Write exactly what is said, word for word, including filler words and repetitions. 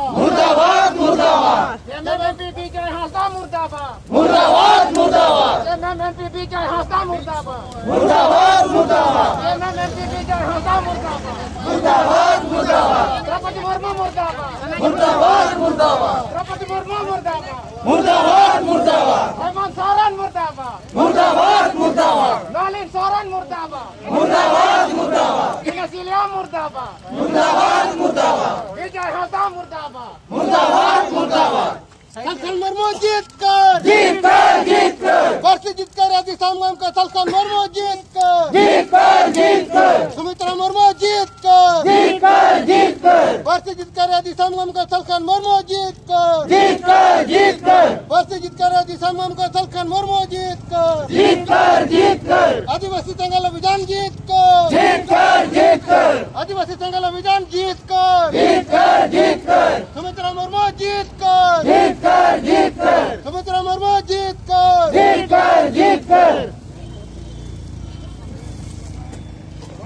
मुर्दाबाद, मुर्दाबाद। एमएमएमपी विजय हांसदा मुर्दाबाद। मुर्दाबाद, मुर्दाबाद। एमएमएमपी विजय हांसदा मुर्दाबाद। मुर्दाबाद, मुर्दाबाद। एमएमएमपी विजय हांसदा मुर्दाबाद। मुर्दाबाद, मुर्दाबाद। द्रौपदी मुर्मू मुर्दाबाद। मुर्दाबाद, मुर्दाबाद। द्रौपदी मुर्मू मुर्दाबाद। मुर्दाबाद, मुर्दाबाद। हेमंत सोरेन मुर्दाबाद। मुर्दाबाद, मुर्दाबाद। नलिन सोरेन मुर्दाबाद। मुर्दाबाद, मुर्दाबाद। विकासशील मुर्दाबाद। मुर्दाबाद, मुर्दाबाद। विजय हांसदा मुर्दाबाद। मुर्दाबाद, मुर्दाबाद। ᱥᱟᱞᱠᱷᱟᱱ ᱢᱩᱨᱢᱩ ᱡᱤᱛᱠᱟᱹᱨ᱾ ᱡᱤᱛᱠᱟᱹᱨ, ᱡᱤᱛᱠᱟᱹᱨ᱾ ᱯᱟᱹᱨᱥᱤ ᱡᱤᱛᱠᱟᱹᱨ ᱟᱹᱫᱤ ᱥᱟᱢᱜᱟᱢ ᱠᱚ ᱥᱟᱞᱠᱷᱟᱱ ᱢᱩᱨᱢᱩ ᱡᱤᱛᱠᱟᱹᱨ᱾ ᱡᱤᱛᱠᱟᱹᱨ, ᱡᱤᱛᱠᱟᱹᱨ᱾ ᱥᱩᱢᱤᱛᱨᱟ ᱢᱩᱨᱢᱩ ᱡᱤᱛᱠᱟᱹᱨ᱾ ᱡᱤᱛᱠᱟᱹᱨ, ᱡᱤᱛᱠᱟᱹᱨ᱾ ᱯᱟᱹᱨᱥᱤ ᱡᱤᱛᱠᱟᱹᱨ ᱟᱹᱫᱤ ᱥᱟᱢᱜᱟᱢ ᱠᱚ ᱥᱟᱞᱠᱷᱟᱱ ᱢᱩᱨᱢᱩ ᱡᱤᱛᱠᱟᱹᱨ᱾ ᱡᱤᱛᱠᱟᱹᱨ, ᱡᱤᱛᱠᱟᱹᱨ᱾ ᱯᱟᱹᱨᱥᱤ ᱡᱤᱛᱠᱟᱹᱨ ᱟᱹᱫᱤ ᱥᱟᱢᱜᱟᱢ ᱠᱚ ᱥᱟᱞᱠᱷᱟᱱ ᱢᱩᱨᱢᱩ ᱡᱤᱛᱠᱟᱹᱨ᱾ ᱡᱤᱛᱠᱟᱹᱨ, ᱡᱤᱛᱠᱟᱹᱨ᱾ ᱟᱹᱫᱤᱵᱟᱹᱥᱤ ᱛᱮᱸᱜᱚᱞ ᱚᱵᱷᱤᱡᱟᱱ ᱡᱤᱛᱠᱟᱹᱨ᱾ ᱡᱤᱛᱠᱟᱹᱨ, ᱡᱤᱛᱠᱟᱹᱨ᱾